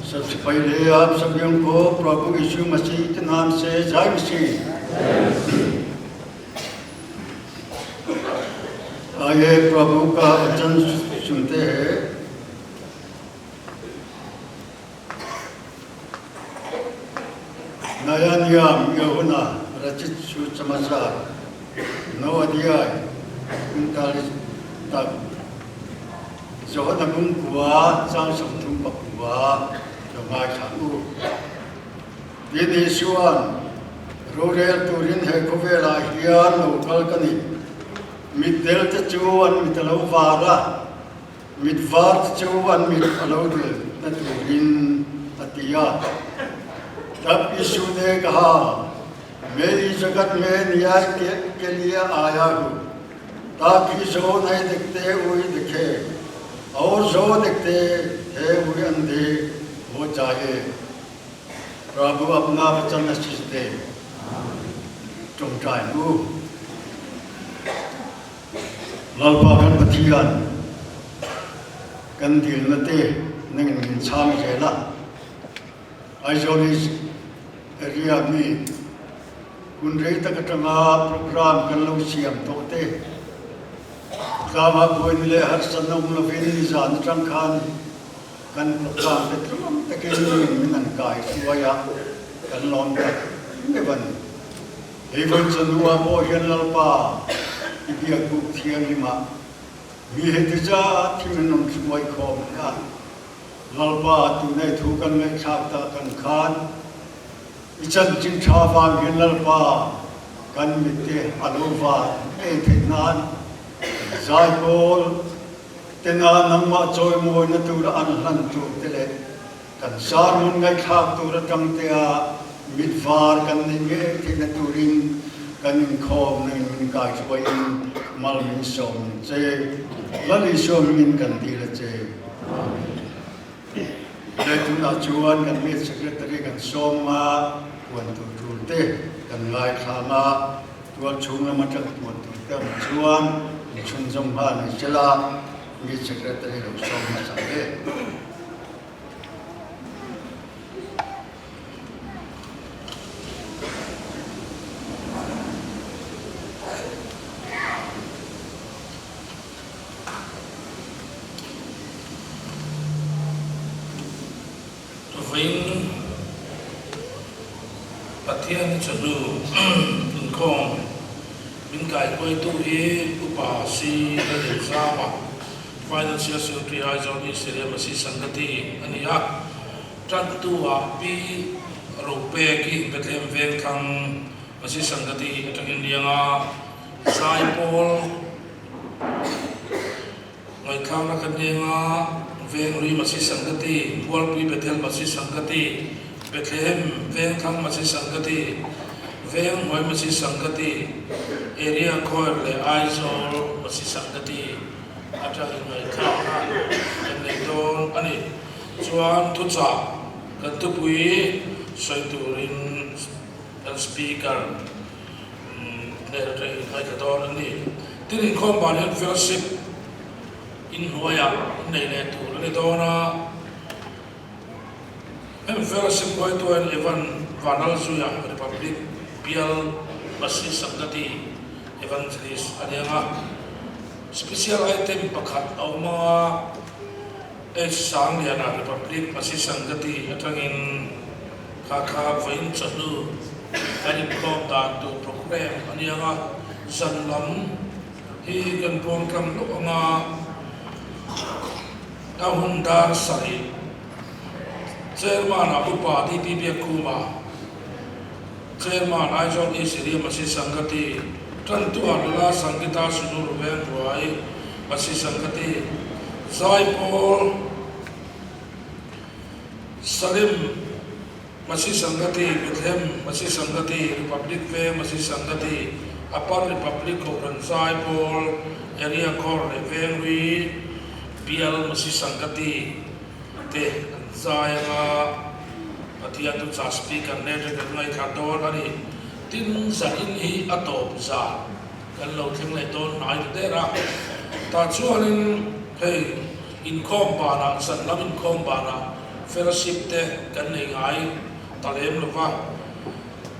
सबसे पहले आप सभी को प्रभु यीशु मसीह के नाम से जय मसीह। आइए प्रभु का वचन सुनते हैं। नया नियम यूहन्ना रचित सुसमाचार 9 अध्याय 39 तक। Johana bung kua chang 39 lo ngaithla u. Tin Isua'n rorel turin he khawvelah hian lo kal ka ni. Mitdel te chu an mit a lo var a, mit var te chu an mit a lo dil na turin a ti a. Tab Isu ne kaha, Me i jagat me niyay ke liye aaya hu, taki jo nahi dikhte ui dikhe, aur jo dikhte he ui andhe ho jaye. Prabhu apna vachan ashish de. Tawngtai ang u. Lalpa kan Pathian, kan dilna te nangin min chhang zel a. Aizawl East area mi hun rei tak atanga program kan lo siam tawh te tlangah buaina leh harsatna awm lovin nizan atang khan kan program te tlawm takin min an kai hruai a, kan lawm tak meuh a ni. Hei vawi chanua pawh hian Lalpa i biakbuk thianghlimah mi heti zat hi min rawn hruai khawm leh a. Lalpa tunei thu kan ngaihthlak tak kan khan i chanchin tha vang hian Lalpa kan mitte a lo van ngei theih nan zaipawl tena nangmah chawimawina tura an hlan tur te leh kan sermon ngaihthlak tur atang tea mit var kan neih ngei theihna turin kan inkhawm nangin min kaihruaiin mal min sawm che. Lal Isua hmingin kan dil a che. He tunah chuan kan Meet Secretary kan sawm a, puan tur tul te kan ngaithlang a, tual chhung lama tang puan tur te awm chuan mi chhunzawm nghal ni sela, Meet Secretary lo sawm hmasa e. Vawiin Pathian chawhnu inkhawm min kaikuaitu hi Upa Si Lalengzama, Financial Secretary Aizawl East Area Masi Sangati a ni a. Tantu ah Pi Ropeki Bethlehem Vengthlang Masi Sangati atangin lianga Zaipawl Ngaihthlakna kan neng a, Venglui Masi Sangati, Mualpui Bethel Masi Sangati, Bethlehem Vengthlang Masi Sangati, Venghnuai Masi Sangati, Area Choir leh Aizawl Masi Sangati atangin ngaihthlakna kan nei dawn a ni. Chuan thuchah kan thupui sawi turin kan Speaker Hmel te in ngaithla dawn a ni. Tin inkhawm ban hian fellowship inhnuaiah an nei leh tur a ni dawn a. Hemi fellowship huaituain Evan Vanlalzuia Republic Bial Masi Sangati Evangelist a ni ang a. Special item pakhat a awm ang a, H Sangliana Republic Masi Sangati atangin Kha kha vawiin chawhnu kan inkhawm dan tur programme a ni ang a, zan lam hi kan puang tlang hlauh ang a, a hun dar sarih Chairman-ah Upa DP Biakkhuma, Chairman Aizawl East Area Masi Sangati, Tantuah Nula Sangita Sunur Vengruai Masi Sangati, Zaipawl, Salim Masi Sangati, Bethlehem Masi Sangati, Republic Veng Masi Sangati, Upper Republic Kohhran Zaipawl Area Corps leh Venglui Bial Masi Sangati te an zai anga Pathian chu cha Speaker nen ri kan ngaithla dawn a ni. Tin, zanin hi a tawp zan kan lo thleng leh dawn hnai ta der a. Tah chuanin hei. Inkhawm banah, zan lam inkhawm banah Fellowship te kan nei ngai ta lem lo va.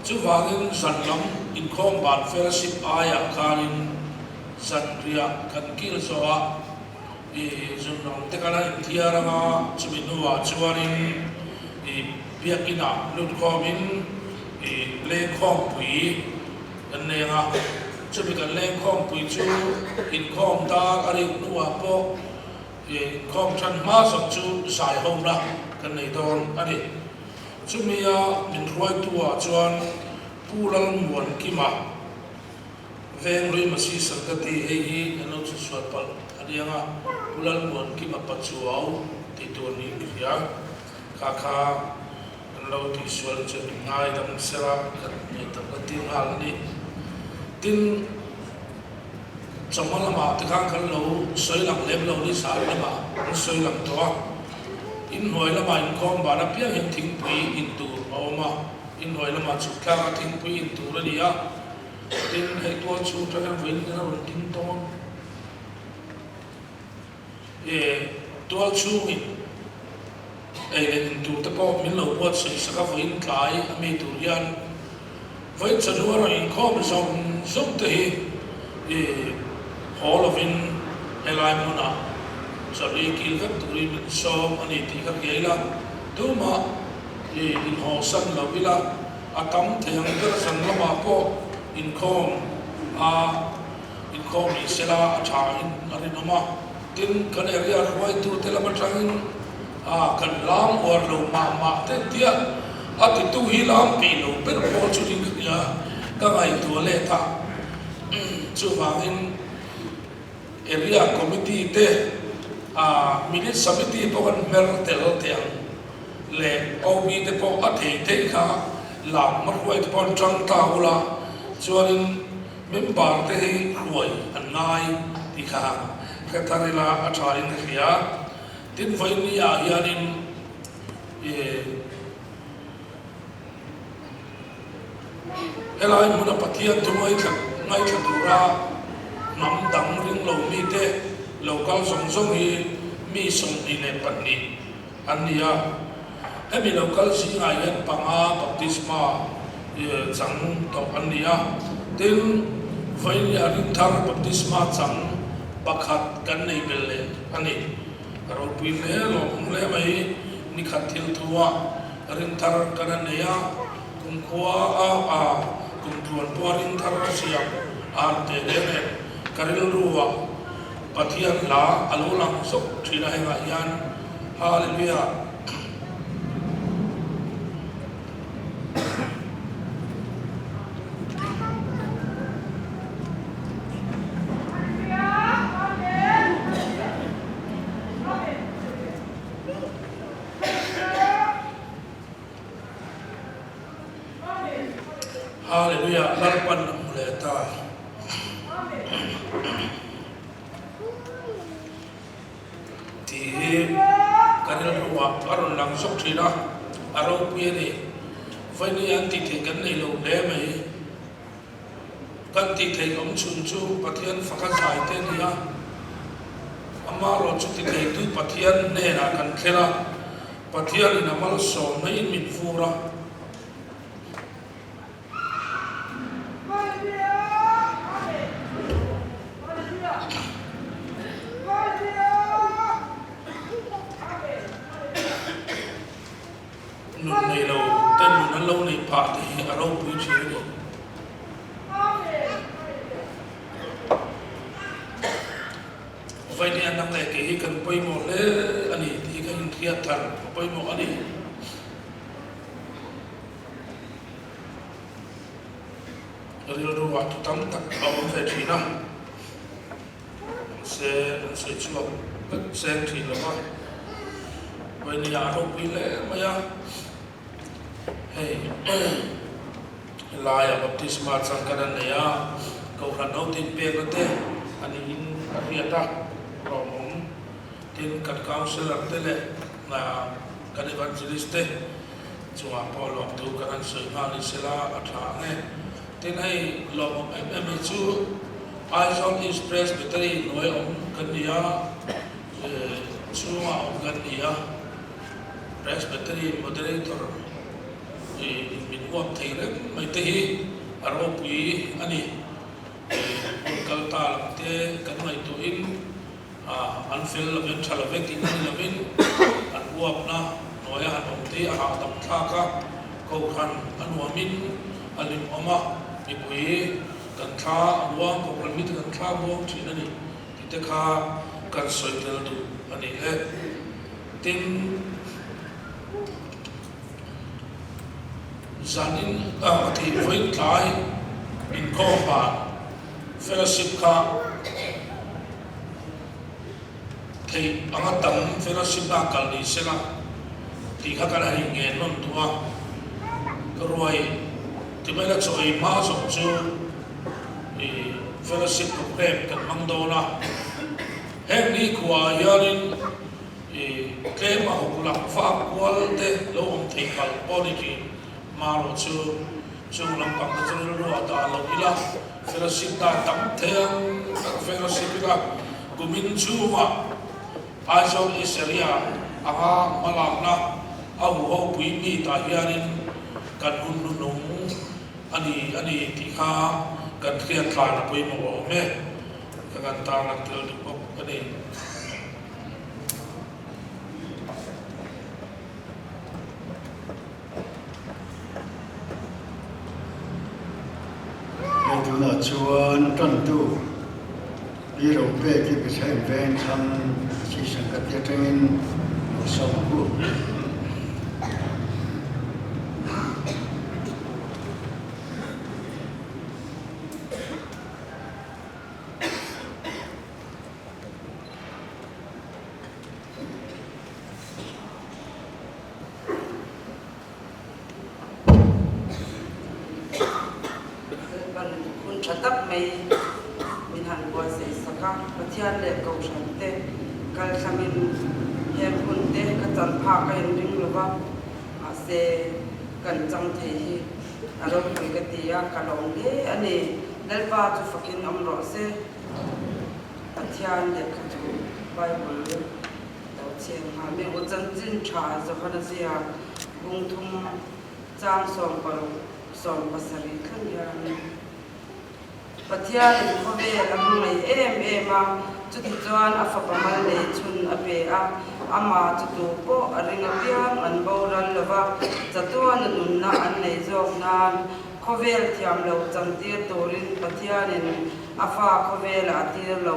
Chuvangin zan lam inkhawm ban Fellowship aiah khanin zanriah kan kil zawh a, i zunram te khan a inthiar anga chumi hnuah chuanin i biakinah lut khawmin i lengkhawmpui kan nei anga chumi kan lengkhawmpui chu inkhawm dar a rik hnuah pawh Inkhawm ṭhan hma zawk chu zai hona kan nei dawn a ni. Chumia min hruaituah chuan Pu Lalmuankima Venglui Masi Sangati hei hi kan lo chhutchhuat palh a ni ang a, Pu Lalmuankima Pachuau tih tur niin ka hria. Kha kha kan lo tihsual chu min ngaidam sela kan ngaihtuah kan tir nghal a ni. Tin. Chawhma lamah te khan kan lo sawi lang lem lo ni zan lamah an sawi lang tawh a, inhnuai lamah inkhawm ban apiang hian thingpui in tur a awm a, inhnuai lamah chhuk thlak a thingpui in tur a ni a, tin hei tual chhung atang hian vawiin hian a rawn ding dawn e, tual chhungin ei leh in tur te pawh min lo buatsaih sak a vawiin tlai a mi tur hian. Vawiin chawhnu a rawn inkhawm zawng zawng te hi i haw lovin helai hmunah chawlh i kil vek turin min sawm a ni tih ka hria ila, tumah i inhawsan lo ila, a tam thei ang ber zan lamah pawh inkhawm a inkhawm ni sela a tha in a rinawm a. Tin, kan area hruaitute lam atangin a kan lam uar lo mah mah te tia a titu hi lam peih lo ber pawl chu ring ka nia, ka ngaihtuah let a. Chuvangin area committee te a minute samiti pawh kan hmer tel teh ang leh OB te pawh a thei theih kha lam hmahruaite pawh an tang ta ula chuanin Member te hi hruai an ngai tih kha hre thar ila a tha in ka hria. Tin vawiin ah hianin ih helai hmuna Pathian thu ngaithla ngaithla tura hnam dang ring lo mite lo kal zawng zawng hi mi 22 an ni a. Hemi lo kal zingah hian panga baptisma chang tawh an ni a, tin, vawinia rinthar baptisma chang pakhat kan nei bel leh a ni. A ropui hle lawmawm hle mai, nikhat thil thua rinthar kan a nei a, kumkhua a a kum tluan pawha rinthar a siam an teh hle nen ka rilruah Pathian hla a lo lang zawk thin a hengah hian Hallelujah. Hallelujah Lalpan a hmu leh ta. Tih hi ka rilruah a rawn lang zawk thin a, a ropui a ni. Vawiin hi an tih theih kan nei lo hle mai. Kan tih theih awm chhun chu Pathian faka zai te a ni a, amaherawh chu ti theitu Pathian hnenah kan thlen a, Pathianin a malsawm maiin min vur a. Nun nei lo ten nun an lo neih phah te hi a ropui thin a ni. Vawiin nang leh kei hi kan pawimawh hle a ni tih hi ka inhriat thar a pawimawh a ni. Rilru ah thu tam tak a awm ve thin a, mahse an sawi chhuak vek seng thin lo va, vawiin ah a ropui hle mai a, hei helaia baptisma chang kan an nei a, kohhran ho te inpekna te a niin a hriat a, lawmawm tin kan councellor te leh kan evangelist te. Chungah pawh lawmtu kan han sawi nghal ni sela a tha ang e. Tin hei lawmawm em em hi chu Aizawl East Presbytery hnuai awm kan ni a, chhungah awm kan ni a. Presbytery Moderator in min uap thei reng mai te hi a ropui a ni. Hun kal ta lam te kan ngaihtuahin an fel lovin tha love tih na ni lovin an uapna hnuaia han awm te hi a hahdam thlak a, kohhran a nuamin a hlimawm a, mipui kan thla a muang, kohhran mite kan thla a muang thin a ni tih te kha kan sawi tel duh a ni e. Tin, zanin a tih vawiin tlai inkhawm ban fellowship kha theih anga tam fellowship na kal ni sela tih kha kan han inngen nawn duh a, ka ruai ti mai la chaw ei hma zawk chu ih fellowship program kan hmang dawn a, heng nikhua ah hianin ih tlem a huk lak vak kual te lo awm thei palh pawh ni thin marawh chu chung lampang te chu rilru ah dah loh ila fellowship dan tam thei ang tak fellowship ila kumin chhungah Aizawl East Area anga hmalakna a huho pui mi tah hianin kan hun hnuhnung a ni a ni tih kha kan hriat tlan a pawimawh a awm e ka kan tarlan tel duh bawk a ni. Hei tunah chuan tantu Pi Ropeki Bethlehem Vengthlang Sisangkati atangin lo sawm ang u. Ban hun tha tak mai min han buatsaih sak a, Pathian leh Kohhran te kal thlangin heng hun te ka chan phak a inring lo va, mahse kan chang thei hi a ropui ka ti a, ka lawm hle a ni. Lalpa chu fakin awm rawh se. Pathian lehkha thu Bible Lo chhiar nghal mai u. Chanchin tha Johana ziak bungthum chang 67 thleng hian Pathianin khawvel a hmangaih em em a, chutichuan a fapa mal nei chhun a pe a, amah chu tu pawh a ring apiang an boral lo va, chatuana nunna an nei zawk nan khawvel thiam lo chantir turin Pathianin a fa khawvelah a tir lo.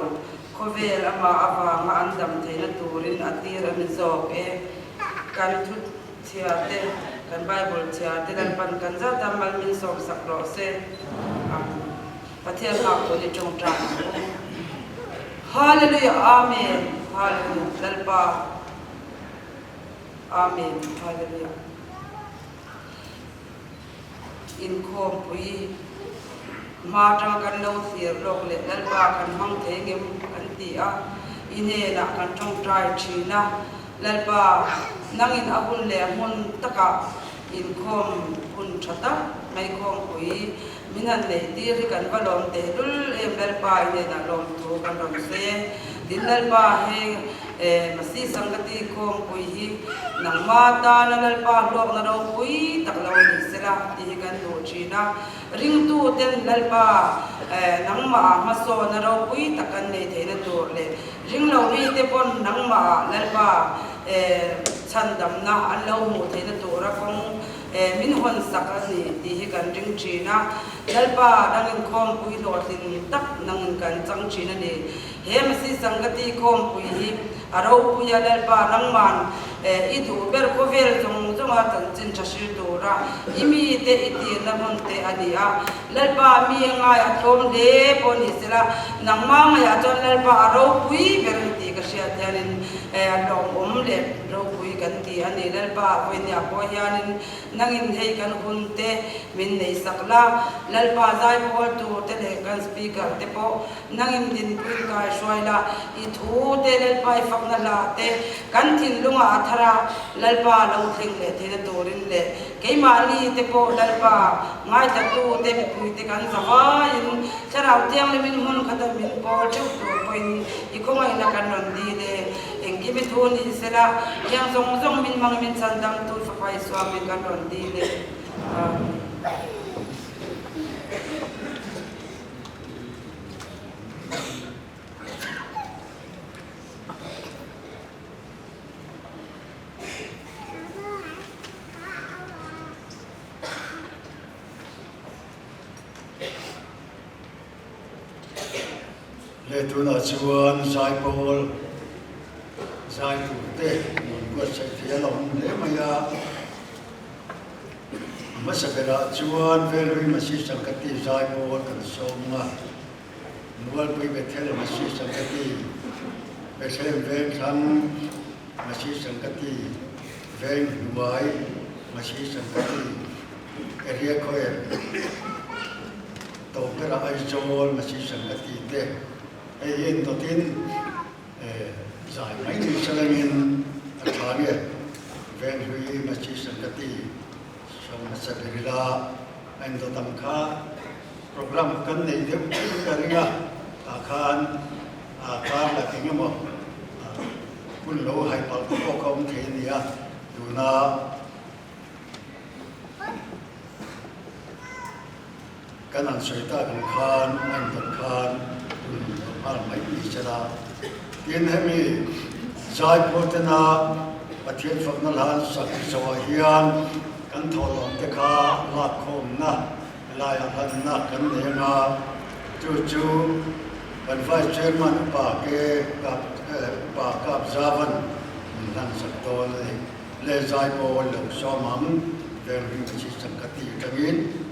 Khawvel amah avanga an dam theihna turin a tir a ni zawk e. Kan thu chhiar te, kan Bible chhiar te Lalpan kan zat a mal min sawm sak rawh se. Amen. Pathian nghak tun i tawngtai ang u. Hallelujah Amen Hallelujah Lalpa Amen Hallelujah. Inkhawmpui hma atanga kan lo thlir lawk leh Lalpa kan hmang thei ngem kan ti a, i hnenah kan tawngtai thin a, Lalpa nangin a hun leh hmun takah inkhawm hun tha tak mai khawmpui min han neih tir hi kan va lawm tehlul em Lalpa i hnenah lawmthu kan rawn sawi e. Tin Lalpa heng Masi Sangati khawmpui hi nangma tana Lalpa hluakna ropui tak lo ni sela tih hi kan duh thin a. Ringtuten Lalpa nangmahah hmasawna ropui tak kan nei theihna tur leh ringlo mite pawn nangmahah Lalpa chhandamna an lo hmuh theihna tura kawng min hawn sak a ni tih hi kan ring thin a. Lalpa nangin khawmpui hlawhtlin tak nangin kan chang thin a ni. He Masi Sangati khawmpui hi a ropui a, Lalpa nangman i duh ber khawvel zawng zawnga chanchin tha hril tura i mite i tirna hmun te a ni a. Lalpa mi a ngai a tlawm hle pawh ni sela, nangma ngaiah chuan Lalpa a ropui ber a ni tih ka hriat hianin lawmawm leh ropui kan ti a ni. Lalpa vawinia pawh hianin Nangin hei kan hun te min nei sak la, Lalpa zaipawl tur te leh kan speaker te pawh nangin dinpuiin kai hruai la, i thu te Lalpa i fakna hla te kan thinlungah a thar a, Lalpa lo thleng leh theihna turin leh keimahni te pawh Lalpa ngaithla tu te mipui te kan zavaiin Thlarau Thianghlimin hmun khata min pawl theuh tur pawhin. pawhin i khawngaihna kan rawn dil e. Engkim i thu ni sela, heng zawng zawng min hmang min chhandamtu Fapa Isua min kan rawn dil e. Amen. Le tunah chuan zaipawl zai turte rawn buatsaih thei a lo awm hle mai a. A hmasa berah chuan Velui Masi Sangkati zaipawl kan sawm a, Mualpui Bethel Masi Sangkati, Bethlehem Vengthlang Masi Sangkati, Veng Hnuai Masi Sangkati, Area Choir, Tawpera Aizawl Masi Sangkati te hei hi indawtin zai mai ni salengin a tha nge Venghlui Masi Sangkati sawm hmasa ber ila a indawt ang kha program kan nei deuh thin ka ring a, tah khan kar lak eng emaw hun lo hai palh te pawh kha awm thei a ni a, tuna Kan han sawi tak ang khan a indawt khan hun lo nghal mai ni se la. Tin, hemi Zaipawl tena Pathian fakna hlan sak zawhah hian kan thawhlawm te kha lakkhawmna helaiah hlanna kan nei anga chu chu kan Vice Chairman Upa ke Kap Upa Kap Zavan min hlan sak dawn a ni. Le Zaipawl lo sawm ang Venghim Assistant ka ti atangin.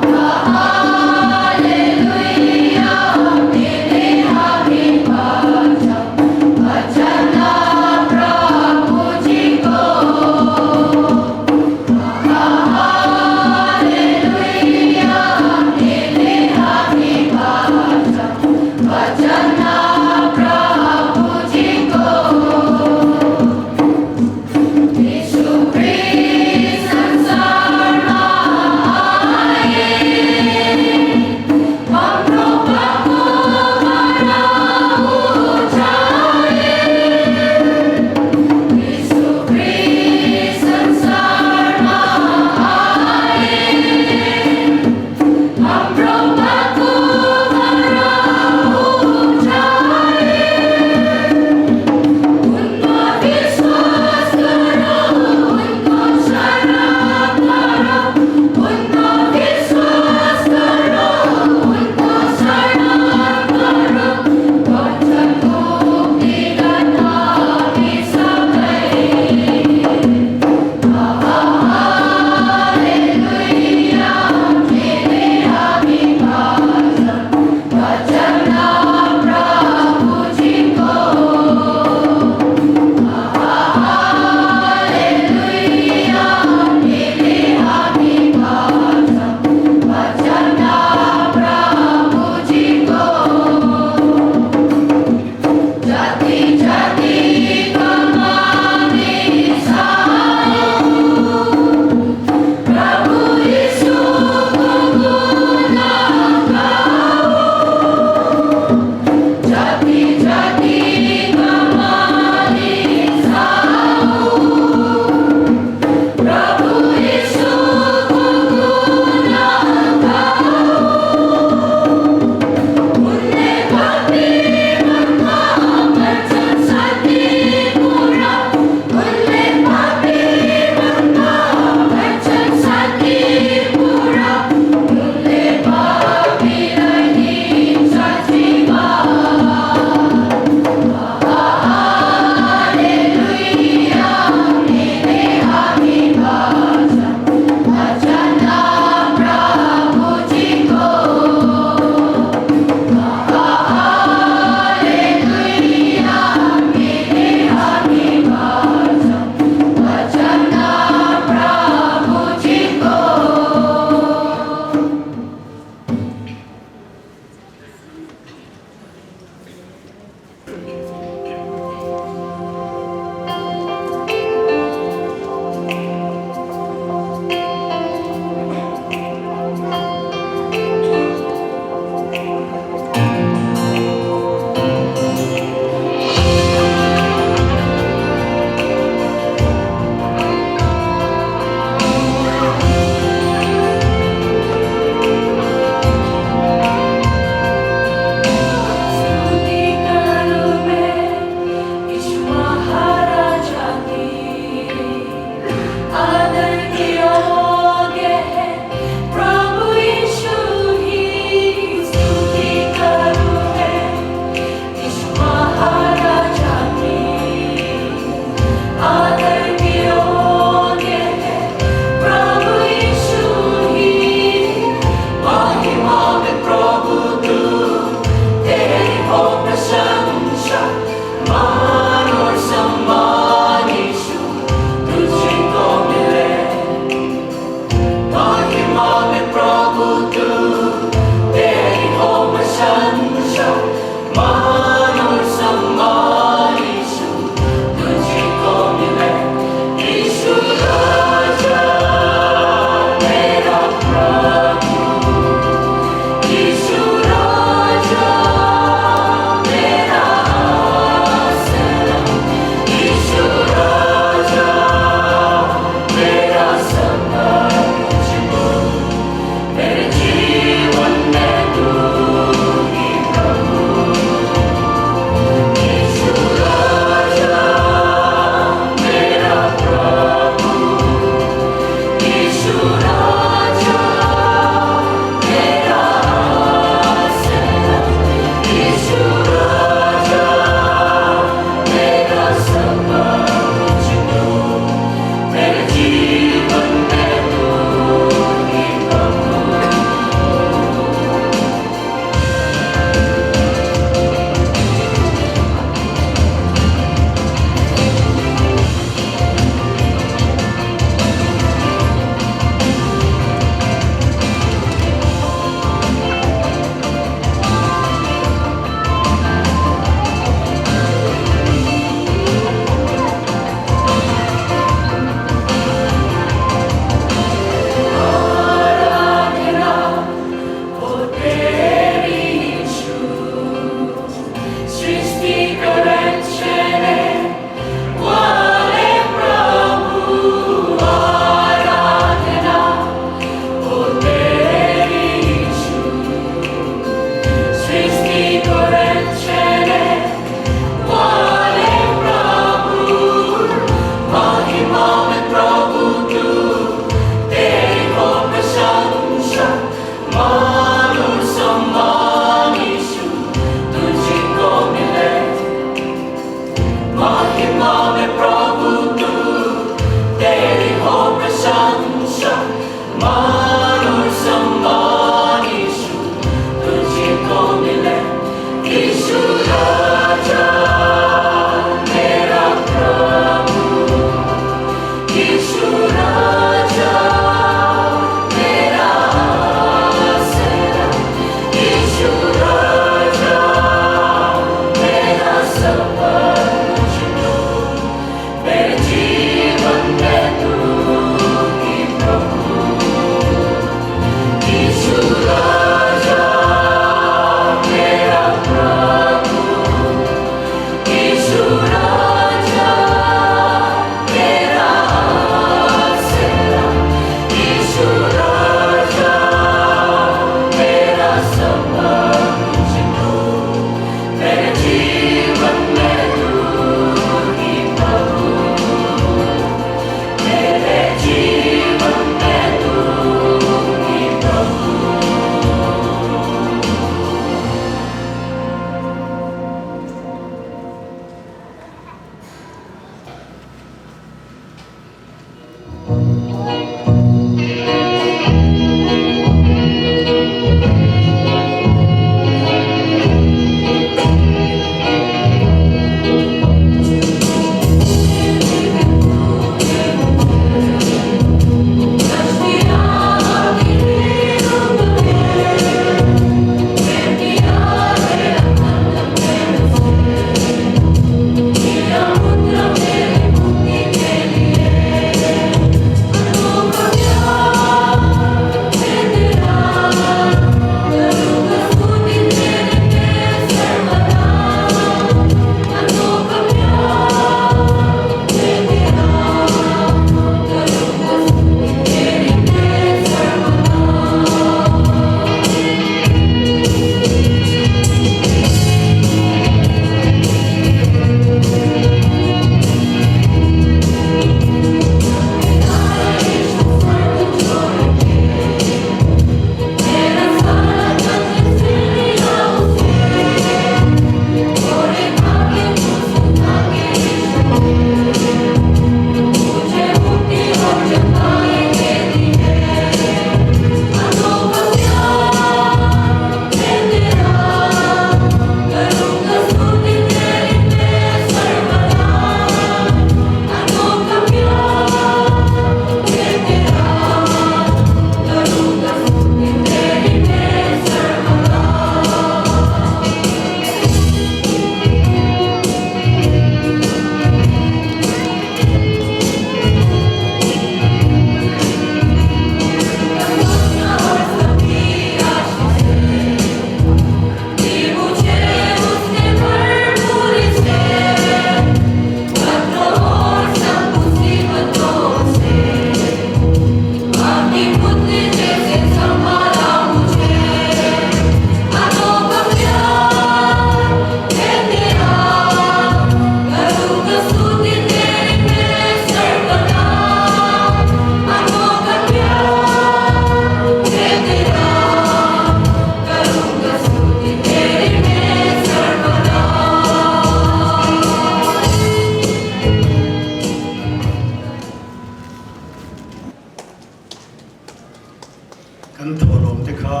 Kan thawhlawm te kha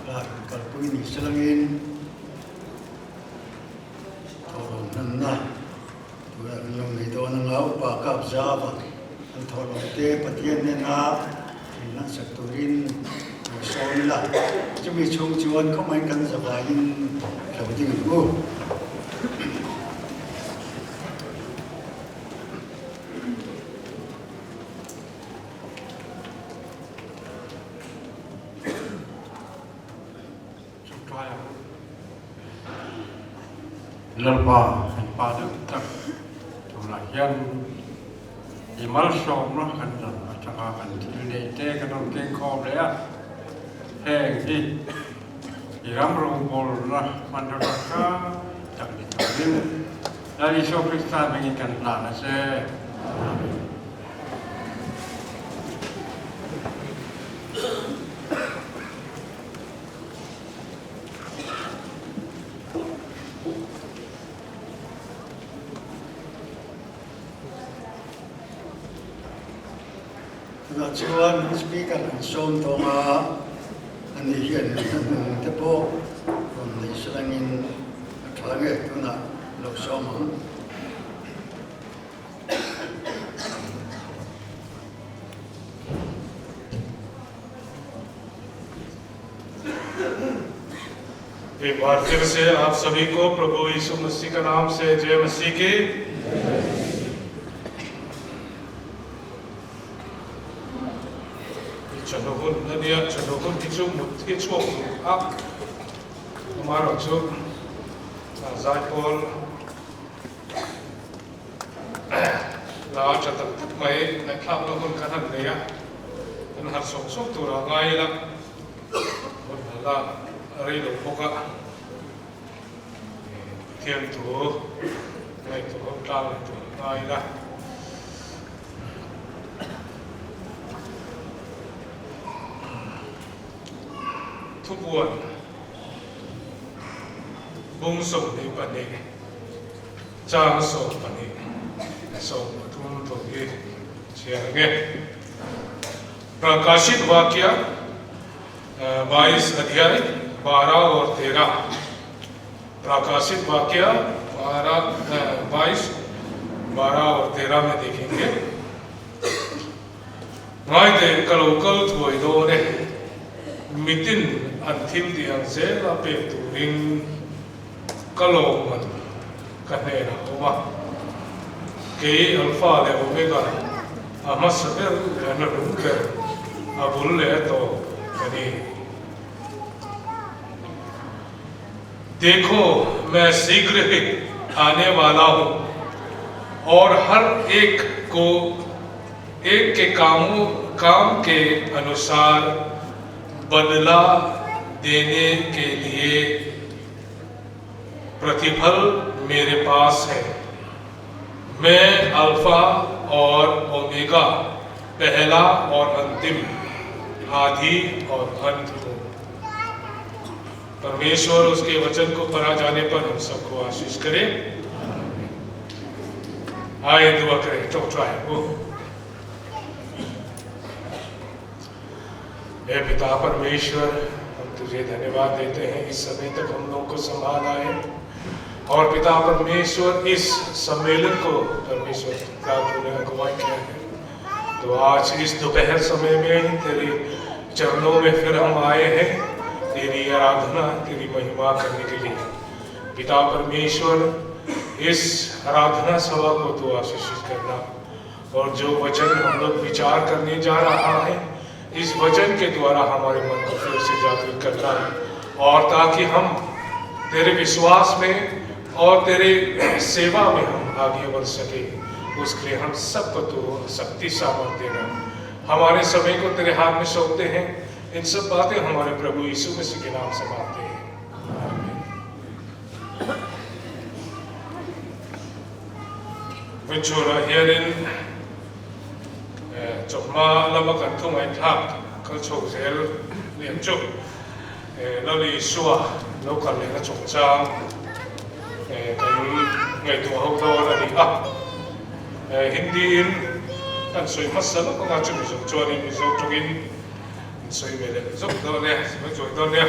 lar in kalpui ni selangin thawhlawm hmanna tunah kan lo nei dawn anga upa kap zava kan thawhlawm te Pathian hnena in hmansak turin lo sawm ila chumi chhung chuan khawmaiin kan zavaiin lo ding ang u. Lalpa kan pa deuh tak tunah hian i malsawmna kan lam atanga kan thil neih te kan rawn keng khawm leh a, heng hi i ram rawngbawlna hmanraw tangkai tak ni turin Lal Isua Krista hmingin kan hlan a che. Amen. Tunah Chuan speaker an sawm tawng a, ani hian hnahnung te pawh rawn nei salangin a tha nge tunah lo sawm ang. एक बार फिर से आप सभी को प्रभु यीशु मसीह का नाम से जय मसीह की। Chawhnu hun a nia, chawhnu hun hi chu mut hi chhuak duh a, amaherawhchu zaipawl la tha tak tak mai ngaihthlakna hun kan han nei a, kan harh sawk sawk tur ah ngai ila, hun a la rei lo bawk a, Pathian thu ngaihtuah ho tlang leh tur ah ngai ila. Thupuan bung 22 chang 12 13 thu hi chhiar ang e. Prakashit Vakya 22 अध्याय 12 और 13 प्रकाशित वाक्य 12 22 12 और 13 में देखेंगे। Ngai teh ka lo kal thuai dawn e, mitin an thil tih ang zel a pek turin ka lawmman ka hnenah a awm a. Kei Alpha leh Omega, a hmasa ber leh a hnahnung ber, a bul leh a tawp ka ni. Dekho, main shighar hi aane wala hoon aur har ek ko ek ke kaamon kaam ke anusaar badla dene ke liye प्रतिफल मेरे पास है। मैं alpha और omega, पहला और अंतिम, आदि और अंत हूँ। परमेश्वर उसके वचन को पढ़ा जाने पर हम सबको आशीष करे। आए दुआ करें। चौथा है वो हे पिता परमेश्वर, हम तुझे धन्यवाद देते हैं इस समय तक हम लोगों को संभाला है और पिता परमेश्वर इस सम्मेलन को परमेश्वर का तूने अगुवाई किया है। तो आज इस दोपहर समय में तेरे चरणों में फिर हम आए हैं तेरी आराधना तेरी महिमा करने के लिए। पिता परमेश्वर इस आराधना सभा को तू आशीषित करना और जो वचन हम लोग विचार करने जा रहा है इस वचन के द्वारा हमारे मन को फिर से जागृत करना और ताकि हम तेरे विश्वास में और तेरे सेवा में हम आगे बढ़ सके, उसके लिए हम सबको तू शक्ति सामर्थ देना। हमारे समय को तेरे हाथ में सौंपते हैं। इन सब बातें हमारे प्रभु यीशु मसीह के नाम से मांगते हैं, आमीन। Vawiin hianin chawhma lama kan thu ngaihthlak kal chho zel lian chu Lal Isua lo kal lehna chungchang kan ngaihtuah ho dawn a ni a. Hindi in kan sawi hmasa lawk anga chu Mizo chuanin Mizo tawngin an sawi ve leh zawk dawn e, sawi chawi dawn nia.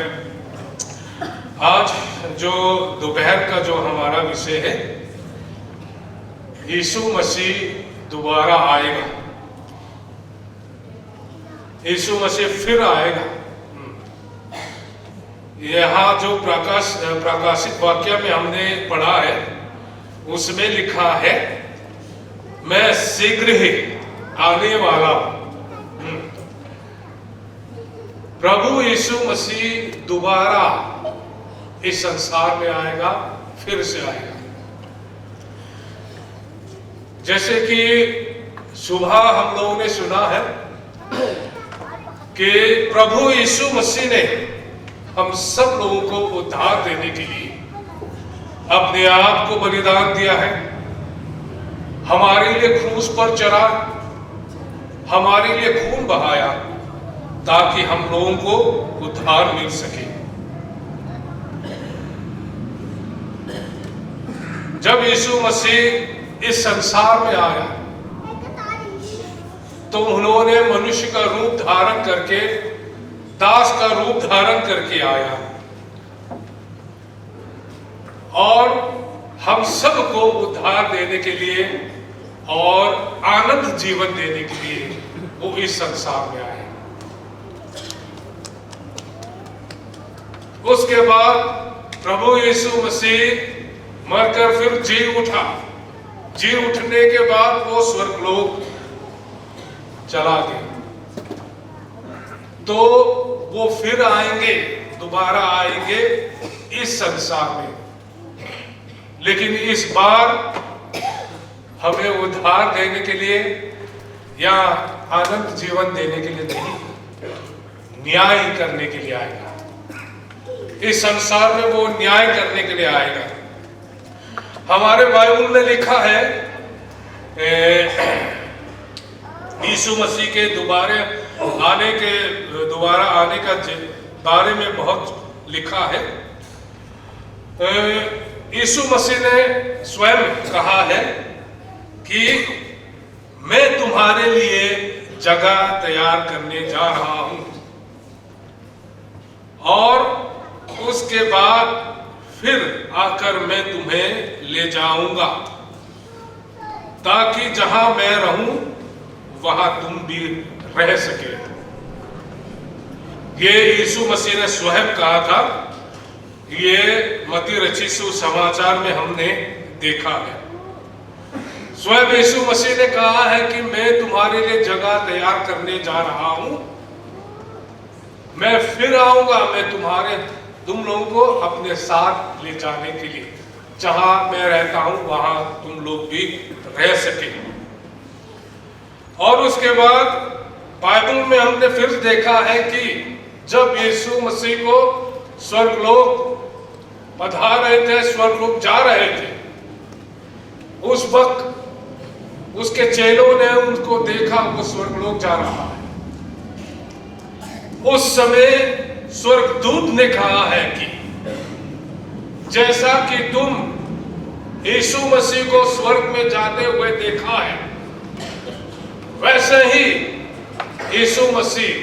आज जो दोपहर का जो हमारा विषय है, यीशु मसीह दोबारा आएगा, यीशु मसीह फिर आएगा। यहाँ जो प्रकाशित वाक्य में हमने पढ़ा है उसमें लिखा है, मैं शीघ्र ही आने वाला हूं। प्रभु यीशु मसीह दोबारा इस संसार में आएगा, फिर से आएगा। जैसे कि सुबह हम लोगों ने सुना है कि प्रभु यीशु मसीह ने हम सब लोगों को उद्धार देने के लिए अपने आप को बलिदान दिया है, हमारे लिए क्रूस पर चढ़ा, हमारे लिए खून बहाया ताकि हम लोगों को उद्धार मिल सके। जब यीशु मसीह इस संसार में आया, तो उन्होंने मनुष्य का रूप धारण करके, दास का रूप धारण करके आया और हम सबको उद्धार देने के लिए और आनंद जीवन देने के लिए वो इस संसार में आए। उसके बाद प्रभु यीशु मसीह मरकर फिर जी उठा। जी उठने के बाद वो स्वर्गलोक चला गया। तो वो फिर आएंगे, दोबारा आएंगे इस संसार में, लेकिन इस बार हमें उद्धार देने के लिए या आनंद जीवन देने के लिए नहीं, न्याय करने के लिए आएगा। इस संसार में वो न्याय करने के लिए आएगा। हमारे बाइबल में लिखा है, यीशु मसीह के दोबारा आने के दोबारा आने का बारे में बहुत लिखा है। यीशु मसीह ने स्वयं कहा है कि मैं तुम्हारे लिए जगह तैयार करने जा रहा हूं और उसके बाद फिर आकर मैं तुम्हें ले जाऊंगा, ताकि जहां मैं रहूं वहां तुम भी रह सके। ये यीशु मसीह ने स्वयं कहा था। ये मत्ती रचित सुसमाचार में हमने देखा है। स्वयं यीशु मसीह ने कहा है कि मैं तुम्हारे लिए जगह तैयार करने जा रहा हूं, मैं फिर आऊंगा, मैं तुम लोगों को अपने साथ ले जाने के लिए, जहां मैं रहता हूं वहां तुम लोग भी रह सके। और उसके बाद बाइबल में हमने फिर देखा है कि जब यीशु मसीह को स्वर्गलोक पधार रहे थे, स्वर्गलोक जा रहे थे, उस वक्त उसके चेलों ने उनको देखा, वो स्वर्गलोक जा रहा है। उस समय स्वर्गदूत ने कहा है कि जैसा कि तुम यीशु मसीह को स्वर्ग में जाते हुए देखा है, वैसे ही यीशु मसीह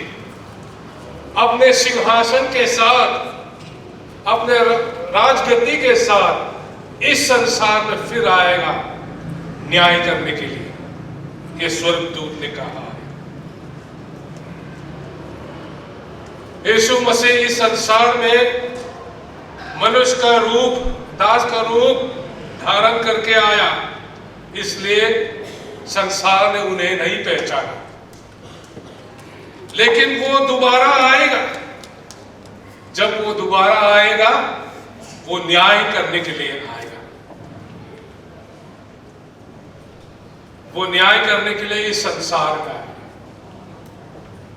अपने सिंहासन के साथ, अपने राजगद्दी के साथ इस संसार में फिर आएगा न्याय करने के लिए। ये स्वर्गदूत ने कहा है। यीशु मसीह इस संसार में मनुष्य का रूप, दास का रूप धारण करके आया, इसलिए संसार ने उन्हें नहीं पहचाना। लेकिन वो दोबारा आएगा। जब वो दोबारा आएगा, वो न्याय करने के लिए आएगा। वो न्याय करने के लिए इस संसार में आएगा।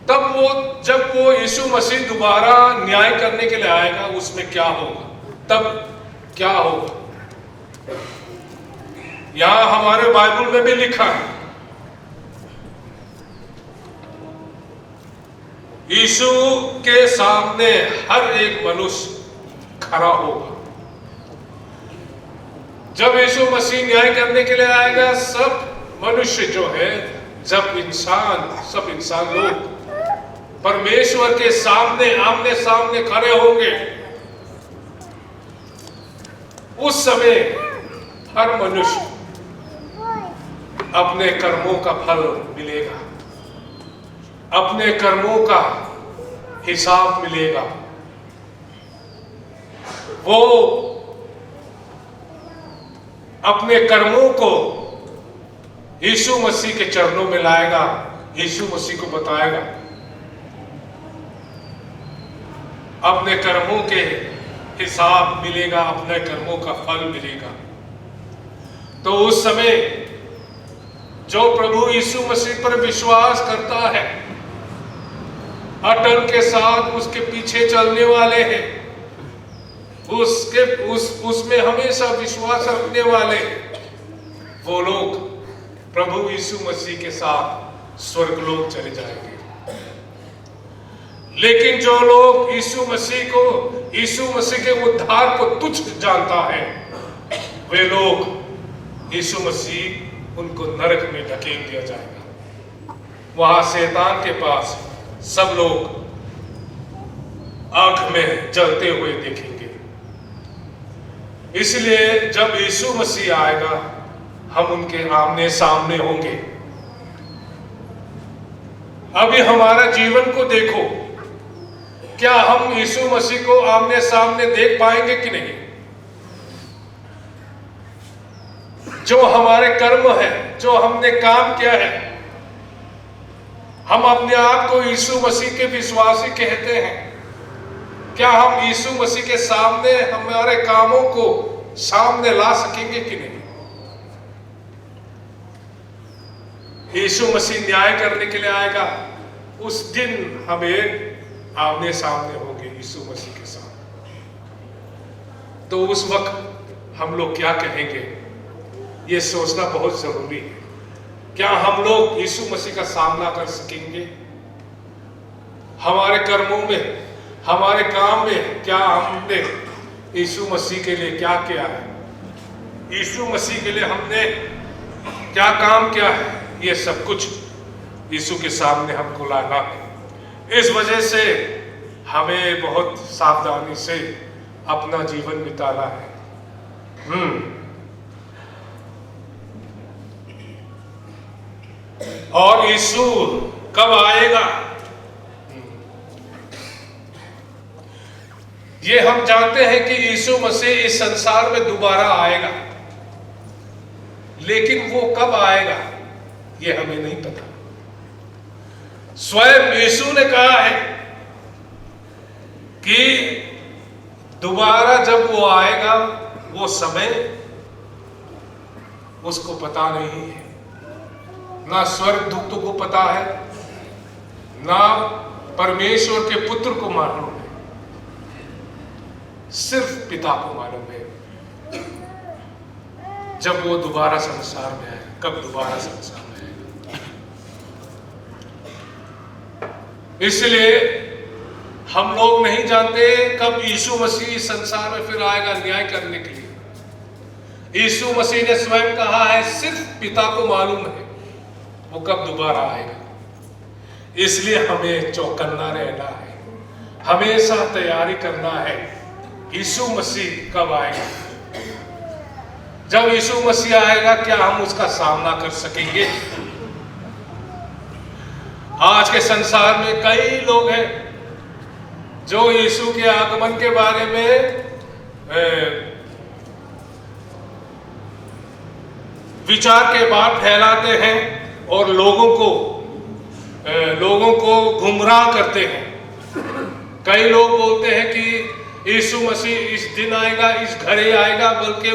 तब वो, जब वो यीशु मसीह दोबारा न्याय करने के लिए आएगा, उसमें क्या होगा, तब क्या होगा? यहां हमारे बाइबल में भी लिखा है, यीशु के सामने हर एक मनुष्य खड़ा होगा। जब यीशु मसीह न्याय करने के लिए आएगा, सब मनुष्य जो है, जब इंसान, सब इंसान लोग परमेश्वर के सामने आमने सामने खड़े होंगे, उस समय हर मनुष्य अपने कर्मों का फल मिलेगा, अपने कर्मों का हिसाब मिलेगा। वो अपने कर्मों को यीशु मसीह के चरणों में लाएगा, यीशु मसीह को बताएगा, अपने कर्मों के हिसाब मिलेगा, अपने कर्मों का फल मिलेगा। तो उस समय जो प्रभु यीशु मसीह पर विश्वास करता है, अटल के साथ उसके पीछे चलने वाले हैं, उसमें हमेशा विश्वास रखने वाले हैं, वो लोग प्रभु यीशु मसीह के साथ स्वर्गलोक चले जाएंगे। लेकिन जो लोग यीशु मसीह के उद्धार को तुच्छ जानता है, वे लोग यीशु मसीह उनको नरक में ढकेल दिया जाएगा। वहां शैतान के पास सब लोग आंख में जलते हुए देखेंगे। इसलिए जब यीशु मसीह आएगा, हम उनके आमने सामने होंगे। अभी हमारा जीवन को देखो, क्या हम यीशु मसीह को आमने सामने देख पाएंगे कि नहीं? जो हमारे कर्म है, जो हमने काम किया है, हम अपने आप को यीशु मसीह के विश्वासी कहते हैं, क्या हम यीशु मसीह के सामने हमारे कामों को सामने ला सकेंगे कि नहीं? यीशु मसीह न्याय करने के लिए आएगा, उस दिन हमें आमने सामने होंगे यीशु मसीह के साथ। तो उस वक्त हम लोग क्या कहेंगे, ये सोचना बहुत जरूरी है। क्या हम लोग यीशु मसीह का सामना कर सकेंगे? हमारे कर्मों में, हमारे काम में क्या हमने यीशु मसीह के लिए क्या किया है? यीशु मसीह के लिए हमने क्या काम किया है? ये सब कुछ यीशु के सामने हमको लाना है। इस वजह से हमें बहुत सावधानी से अपना जीवन बिताना है। और यीशु कब आएगा, ये हम जानते हैं कि यीशु मसीह इस संसार में दोबारा आएगा, लेकिन वो कब आएगा ये हमें नहीं पता। स्वयं यीशु ने कहा है कि दोबारा जब वो आएगा, वो समय उसको पता नहीं है। ना स्वर्गदूतों को पता है, ना परमेश्वर के पुत्र को मालूम है, सिर्फ पिता को मालूम है जब वो दोबारा संसार में आएगा, कब दोबारा संसार में आएगा। इसलिए हम लोग नहीं जानते कब यीशु मसीह इस संसार में फिर आएगा न्याय करने के लिए। यीशु मसीह ने स्वयं कहा है, सिर्फ पिता को मालूम है वो कब दोबारा आएगा। इसलिए हमें चौकन्ना रहना है, हमेशा तैयारी करना है यीशु मसीह कब आएगा। जब यीशु मसीह आएगा, क्या हम उसका सामना कर सकेंगे? आज के संसार में कई लोग हैं जो यीशु के आगमन के बारे में विचार के बाद फैलाते हैं और लोगों को गुमराह करते हैं। कई लोग बोलते हैं कि यीशु मसीह इस दिन आएगा, इस घड़ी आएगा, बल्कि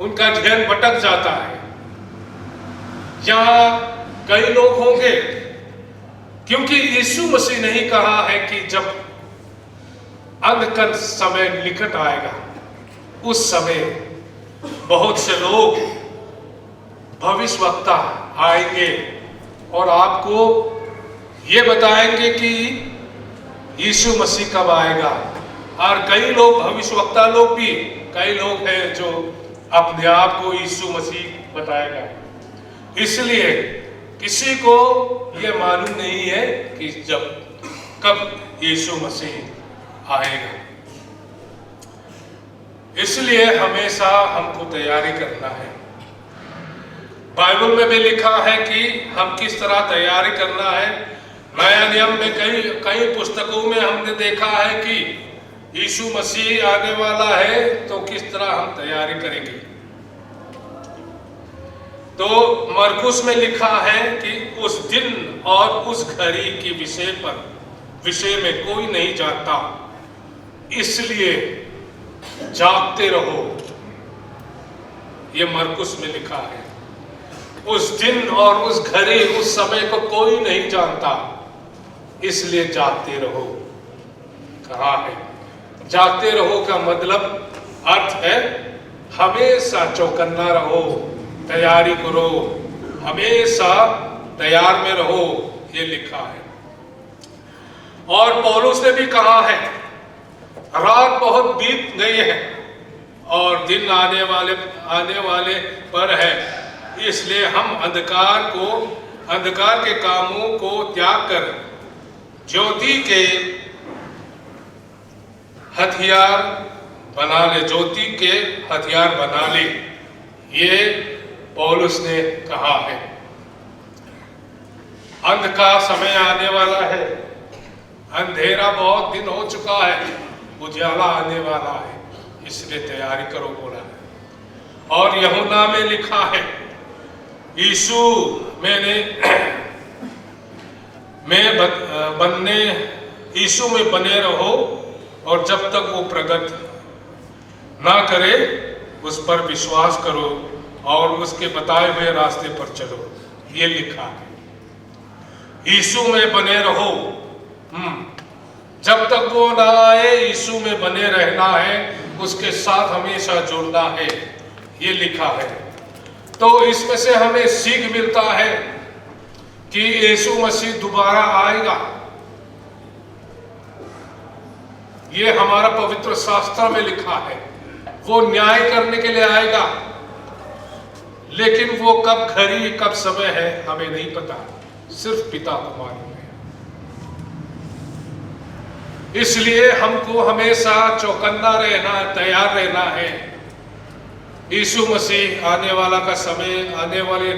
उनका ध्यान भटक जाता है। या कई लोग होंगे, क्योंकि यीशु मसीह ने ही कहा है कि जब अंत का समय निकट आएगा, उस समय बहुत से लोग भविष्यवक्ता आएंगे और आपको ये बताएंगे कि यीशु मसीह कब आएगा। और कई लोग भविष्यवक्ता लोग भी, कई लोग हैं जो अपने आप को यीशु मसीह बताएगा। इसलिए किसी को ये मालूम नहीं है कि जब कब यीशु मसीह आएगा। इसलिए हमेशा हमको तैयारी करना है। बाइबल में भी लिखा है कि हम किस तरह तैयारी करना है। नया नियम में कई कई पुस्तकों में हमने देखा है कि यीशु मसीह आने वाला है तो किस तरह हम तैयारी करेंगे। तो मरकुस में लिखा है कि उस दिन और उस घड़ी के विषय में कोई नहीं जानता, इसलिए जागते रहो। ये मरकुस में लिखा है। उस दिन और उस घड़ी, उस समय को कोई नहीं जानता, इसलिए जागते रहो कहा है। जागते रहो का मतलब अर्थ है हमेशा चौकन्ना रहो, तैयारी करो, हमेशा तैयार में रहो, ये लिखा है। और पौलुस ने भी कहा है, रात बहुत बीत गई है और दिन आने वाले पर है। इसलिए हम अंधकार को अंधकार के कामों को त्याग कर ज्योति के हथियार बना ले ज्योति के हथियार बना ले ये पौलुस ने कहा है अंत का समय आने वाला है अंधेरा बहुत दिन हो चुका है उजाला आने वाला है इसलिए तैयारी करो बोला है और यहुना में लिखा है यीशु मैंने मैं बनने यीशु में बने रहो और जब तक वो प्रकट ना करे उस पर विश्वास करो और उसके बताए हुए रास्ते पर चलो ये लिखा है यीशु में बने रहो हम्म जब तक वो ना आए यीशु में बने रहना है उसके साथ हमेशा जुड़ना है ये लिखा है तो इसमें से हमें सीख मिलता है कि यीशु मसीह दोबारा आएगा ये हमारा पवित्र शास्त्र में लिखा है वो न्याय करने के लिए आएगा लेकिन वो कब घड़ी कब समय है हमें नहीं पता सिर्फ पिता को मालूम है इसलिए हमको हमेशा चौकन्ना रहना तैयार रहना है यीशु मसीह आने वाला का समय आने वाले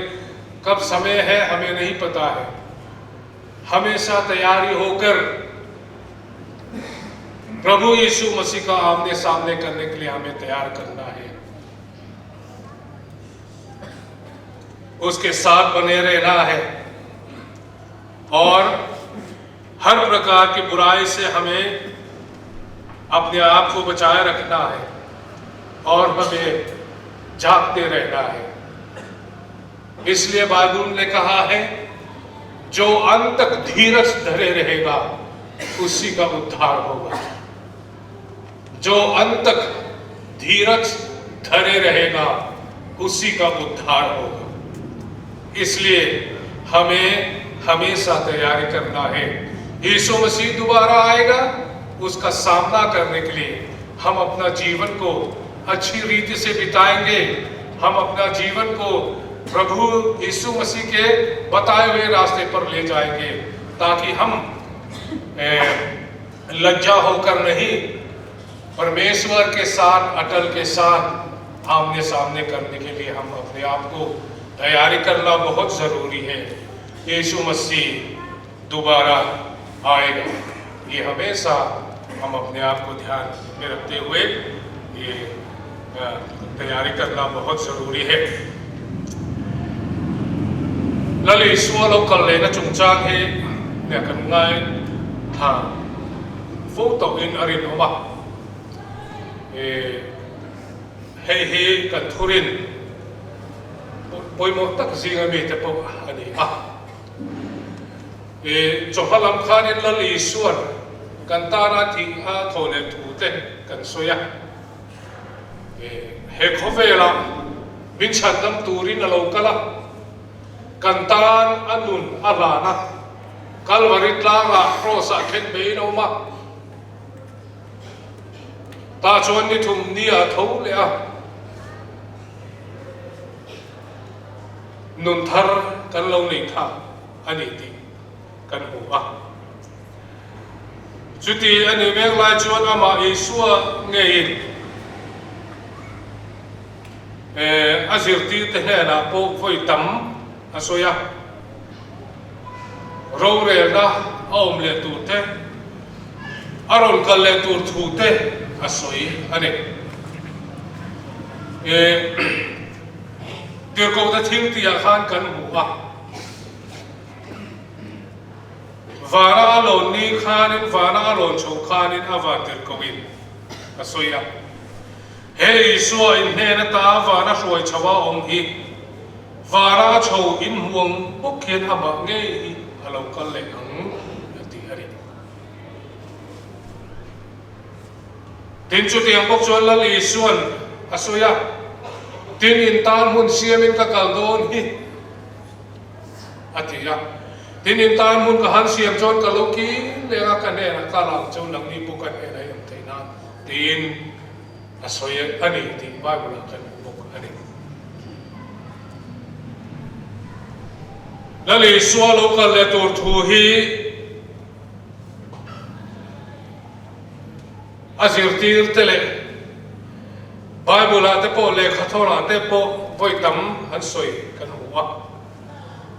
कब समय है हमें नहीं पता है हमेशा तैयारी होकर प्रभु यीशु मसीह का आमने सामने करने के लिए हमें तैयार करना है उसके साथ बने रहना है और हर प्रकार की बुराई से हमें अपने आप को बचाए रखना है और हमें जागते रहना है इसलिए बाइबल ने कहा है जो अंत तक धीरज धरे रहेगा उसी का उद्धार होगा जो अंत तक धीरज धरे रहेगा उसी का उद्धार होगा इसलिए हमें हमेशा तैयारी करना है यीशु मसीह दोबारा आएगा उसका सामना करने के लिए हम अपना जीवन को अच्छी रीति से बिताएंगे हम अपना जीवन को प्रभु यीशु मसीह के बताए हुए रास्ते पर ले जाएंगे ताकि हम लज्जा होकर नहीं परमेश्वर के साथ अटल के साथ आमने सामने करने के लिए हम अपने आप को तैयारी करना बहुत ज़रूरी है यीशु मसीह दोबारा आएगा ये हमेशा हम अपने आप को ध्यान में रखते हुए ये तैयारी करना बहुत ज़रूरी है Lal Isua lo kal lehna chungchang hi nia kan ngai thla fo tawhin a rinawm a, hei hi kan thurin pawimawh tak zinga mite pawh a ni a. Chawhma lam khanin Lal Isuan kan tana thih a thaw leh thu te kan sawi a. He khawvelah min chhandam turin a lo kal a, kan tan a nun a hlan a, Kalvari tlangah Kraws-ah khen beiin a awm a, tah chuan ni thum ni ah tho leh a, nun thar kan lo nei tha a ni tih kan hmu a. Chuti a nih mek lai chuan amah Isua ngeiin a zirtirte hnenah pawh vawi tam a sawi a, rorelna a awm leh tur te, a rawn kal leh tur thu te a sawi a ni. Tirhkohte thil tihah khan kan hmu a. Vana a lawn ni khanin, vana a lawn chhoh khanin a van tirhkohin a sawi a. He Isua in hnen ata vana hruai chho a awm hi, vana a chho in hmu ang bawk hian amah ngei hi a lo kal leh ang a ti a ni. Tin, chutiang bawk chuan Lal Isuan a sawi a, Tin, in tan hmun siamin ka kal dawn hi, a ti a. Tin, in tan hmun ka han siam chuan ka lo kim leng a, ka hnenah ka lang chu nangni pawh ka hnenah i awm theih nan, tiin a sawi a ni tih Bible-ah kan hmu bawk a ni. Lal Isua lo kal leh tur thu hi a zirtir te leh Bible ah te pawh lehkha thawnah te pawh vawi tam an sawi kan hmu a.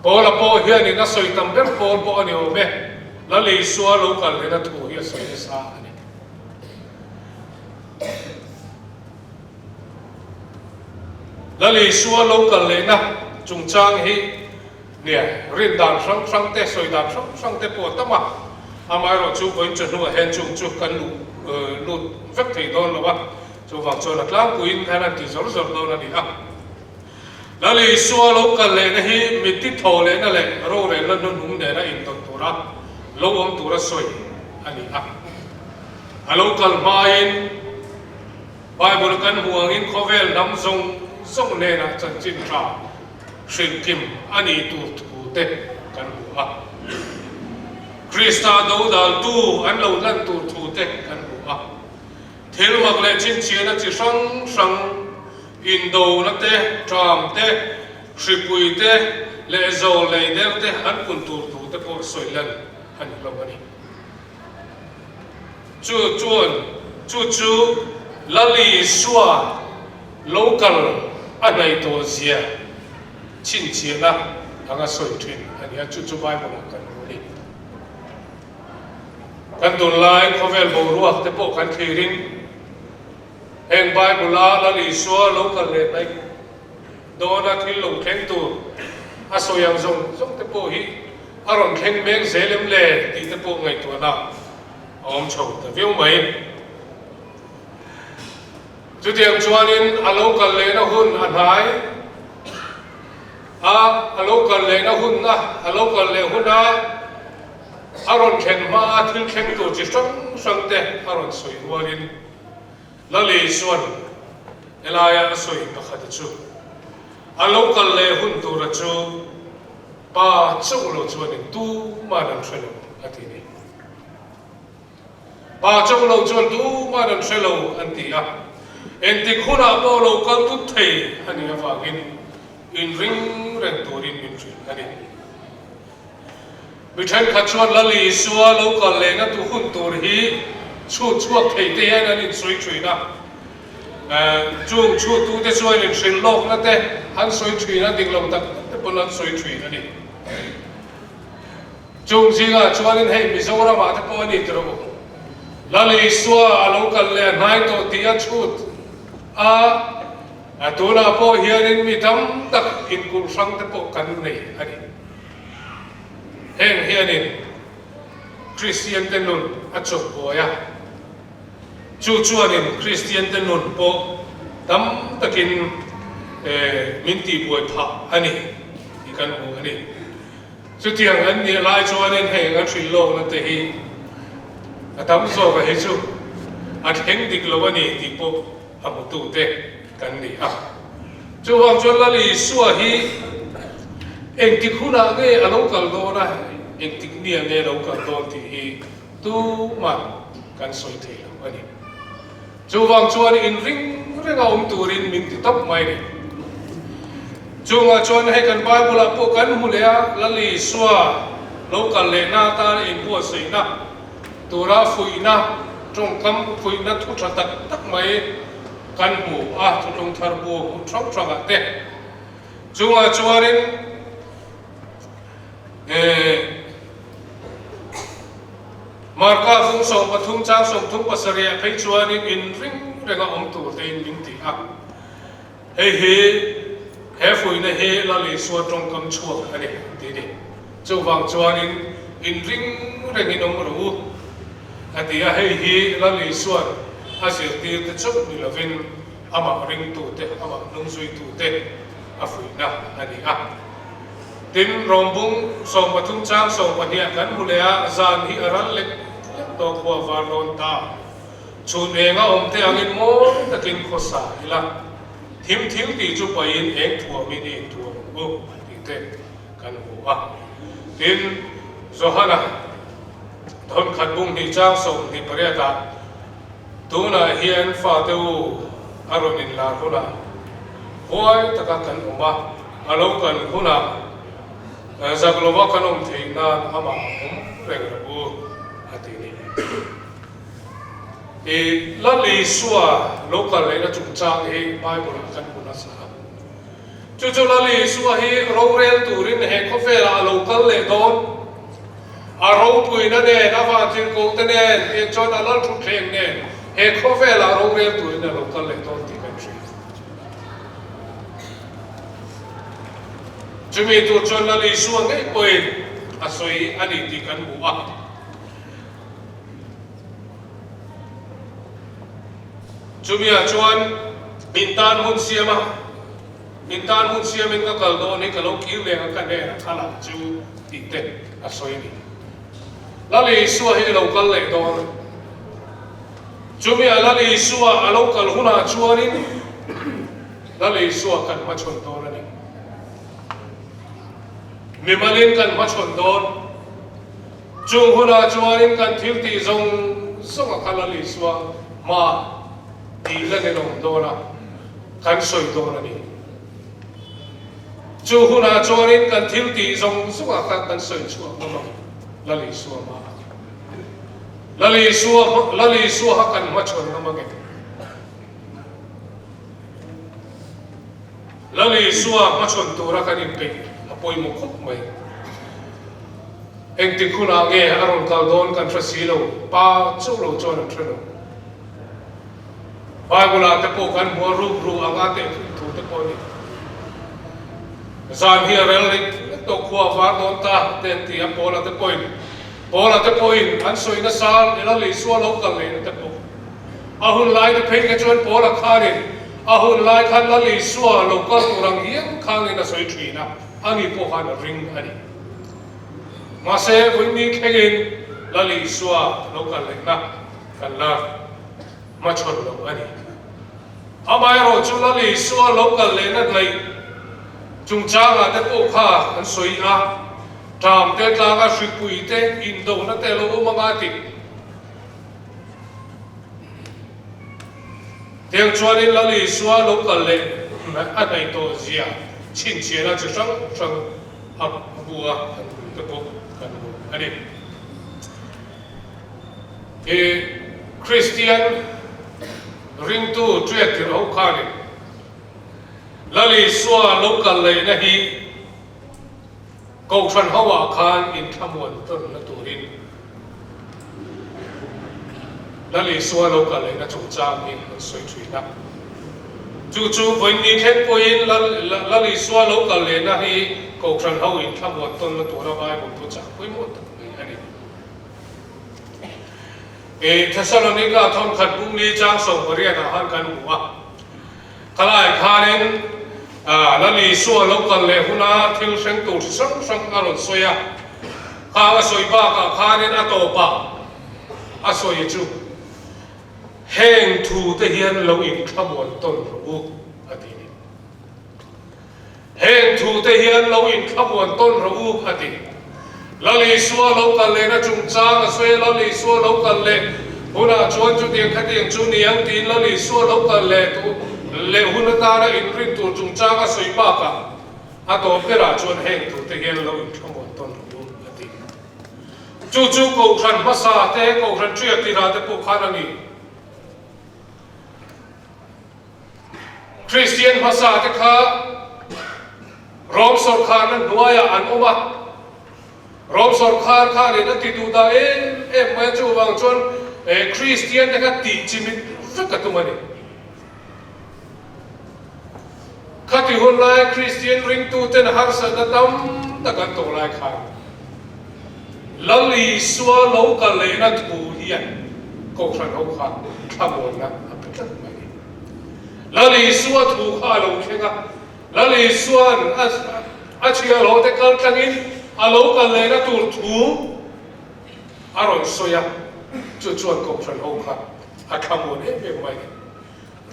Paula pawh hianin a sawi tam ber pawl pawh a ni awm e, Lal Isua lo kal lehna thu hi a sawi nasa a ni. Lal Isua lo kal lehna chungchang hi nia rin dan hrang hrang te, sawi dan hrang hrang te pawh a tam a, amaherawh chu vawiin chawhnuah hian chung chu kan luh lut vek thei dawn lo a, chuvang chuan a tlangpuiin khan an ti zawr zawr dawn a ni a. Lal Isua lo kal lehna hi mitti thaw lehna leh rorelna hnuhnung nena intawn tura lo awm tura sawi a ni a. A lo kal hmain Bible kan hmu angin khawvel hnam zawng zawng hnenah chanchin tha hrilhkim a nih tur thu te kan hmu a. Krista dodaltu an lo lan tur thu te kan hmu a. Thil mak leh chhinchhiahna chi hrang hrang, indona te, tram te, hripui te leh zawl lei der te an pun tur thu te pawh sawi lan a ni hlawm a ni. Chu chuan chu chu Lal Isua local a hnaih tawh zia chhinchhiahna anga sawi thin a ni a, chu chu Bible-ah kan hmu a ni. Kan tunlai khawvel boruak te pawh kan thlirin heng Bible-a Lal Isua lo kal leh hnaih dawna thil lo thleng tur a sawi ang zawng zawng te pawh hi a rawn thleng mek zel em le tih te pawh ngaihtuahna a awm chho ta viau mai. Chutiang chuanin a lo kal lehna hun a hnai a, a lo kal lehna hun a, a lo kal leh huna a rawn thlen hma a thil thleng tur chi hrang hrang te a rawn sawi rualin Lali chuan helaia a sawi pakhat a chu a lo kal leh hun tura chu pa chauh lo chuanin tuman an hre lo a ti ni. Pa chauh lo chuan tuman an hre lo an ti a, engtik hunah pawh lo kal tut thei a nih avangin inring reng turin min hrilh a ni. Mi thenkhat chuan Lal Isua lo kal lehna tu hun tur hi chhut chhuak thei te hian an insawi thin a. Chung chhuttute chuan inhrilh lawkna te an sawi thin a, dik lo tak tak te pawn an sawi thin a ni. Chung zingah chuanin hei Mizoramah te pawh a ni tawh. Lal Isua a lo kal leh a hnai tawh tih a chhut a, tunah pawh hianin mi tam tak inkulh hrang te pawh kan nei a ni. Heng hianin Kristiante nun a chawp buai a, chu chuanin Kristiante nun pawh tam takin min tihbuai phah a ni tih kan hmu a ni. Chutiang an nih lai chuanin heng a hrilh lawkna te hi a tam zawk a hi chu a thleng dik lo a ni tih pawh a hmutute kan ni a. Chuvang chuan Lal Isua hi engtik hunah nge a lo kal dawn a, engtik nia nge lo kal dawn tih hi tuman kan sawi thei lo a ni. Chuvang chuan inring renga awm turin min ti tawp mai ni. Chungah chuan hei kan Bible-ah pawh kan hmu leh a, Lal Isua lo kal lehna atana inbuatsaihna tura fuihna, tawngkam fuihna thu tha tak tak mai kan hmu a, thutlung thar bu hmuh hrang hrangah te. Chungah chuanin eh Marka fung 13 chang 37 ah phei chuanin inring renga awm tur tein min ti a. Hei hi he fuihna hi Lal Isua tawngkam chhuak a ni tih ni. Chuvang chuanin inring rengin awm rawh u a ti a, hei hi Lal Isua'n a zirtirte chauh ni lovin amah ringtute, amah hnungzuitute a fuihna a ni a. Tin, Rawmbung 13 chang 12 kan hmu leh a, zan hi a ral lek lek tawh khua var dawn ta. Chhun enga awm te angin mawi takin khawsa ila, thim thil tih chu pahin eng thuamin i inthuam ang u tih te kan hmu a. Tin, Johana thawnkhat bung hnih chang 28 ah, Tunah hian fate u a rawn inlar hunah huai taka kan awm a, a lo kan hunah. Zak lova kan awm theih nan amah a awm reng rawh u, a ti ni. I Lal Isua lo kal lehna chungchang hi Bible-ah kan hmu nasa a. Chu chu Lal Isua hi rorel turin he khawvelah a lo kal leh dawn. A ropuina nen, a vantirhkohte nen, tiang chuan a lal thutthleng nen he khawvelah rorel turin a lo kal leh dawn tih kan hria. Chumi tur chuan Lal Isua ngei pawhin a sawi a ni tih kan hmu a. Chumiah chuan intan hun siam a, intan hun siamin ka kal dawn hi ka lo kir leh ang ka hnenah kha lah chu tih te a sawi a ni. Lal Isua hi a lo kal leh dawn a. Chumiah Lal Isua a lo kal hunah chuanin Lal Isua kan hmachhawn dawn a ni. Mimalin kan hmachhawn dawn. Chung hunah chuanin kan thil tih zawng zawng a kha Lal Isua hma tih lan in awm dawn a, kan sawi dawn a ni. Chu hunah chuanin kan thil tih zawng zawng a kha kan sawi chhuak ngam ang Lal Isua hma. Lal Isua Lal Isua kha kan hmachhawn ngam ange. Lal Isua hmachhawn tura kan inpeih a pawimawh khawp mai. Engtik hunah nge a rawn kal dawn kan hre si lo, pa chauh lo chuan an hre lo. Bible-ah te pawh kan hmu a, ruk ru anga teh thu te pawh a ni. Zan hi a rel rik rik tawh khua a var dawn ta te an ti a, Paula te pawhin Paula te pawhin an sawi nasa ila Isua lo kal lehna te pawh. A hun lai te phei kha chuan Paula khanin a hun lai khan Lal Isua lo kal tur ang hian khangin a sawi thin a, ani pawh khan a ring a ni. Mahse, vawiin thlengin Lal Isua lo kal lehna kan la hmachhawn lo a ni. Amaherawh chu Lal Isua lo kal lehna hnaih chungchangah te pawh kha an sawi a, Ṭam te tlanga hripui te indona te lo awm anga ti. Tiang chuanin Lal Isua lo kal leh a hnaih tawh zia chhinchhiahna chi hrang hrang a bu a kan hmu te pawh kan hmu a ni. I Kristian ringtu ṭiak tirh ho khanin Lal Isua lo kal lehna hi Kohhran ho ah khan inthlamuan tawnna turin Lal Isua lo kal lehna chungchang hi an sawi thin a. Chu chu vawiin thleng pawhin Lal Isua lo kal lehna hi Kohhran ho inthlamuan tawnna tura Bible thuchah pawimawh tak mai a ni. I Thessalonika thawnkhat bungli chang 18 ah khan kan hmu a. Khalai khanin Lal Isua lo kal leh huna thil hreng tur chi hrang hrang a rawn sawi a, khang a sawi bakah khanin a tawpah a sawi chu, Heng thu te hian lo inthlamuan tawn rawh u, a ti ni. Heng thu te hian lo inthlamuan tawn rawh u, a ti. Lal Isua lo kal lehna chungchang a sawi a, Lal Isua lo kal leh hunah chuan chutiang khatiang chu ni ang tiin Lal Isua lo kal leh tu leh hun atana inrin tur chungchang a sawi bakah a tawp berah chuan heng thu te hian lo inthlamuan tawn rawh u, a ti. Chu chu Kohhran hmasa te, Kohhran ṭiak tirah te pawh khan a ni. Kristian hmasa te kha Rom sawrkharna hnuaiah an awm a, Rom sawrkhar khanin a ti duh dah em em mai a, chuvang chuan Kristian te kha tih chimit vek a tum a ni. Khati hun lai Kristian ringtuten harsatna tam tak an tawh lai khan Lal Isua lo kal lehna thu hian Kohhran ho kha thlamuanna a pe tlat mai. Lal Isua thu kha a lo thleng a, Lal Isua'n a chhiahhlawh te kal tlangin a lo kal lehna tur thu a rawn sawi a, chu chuan Kohhran ho kha a thlamuan em em mai.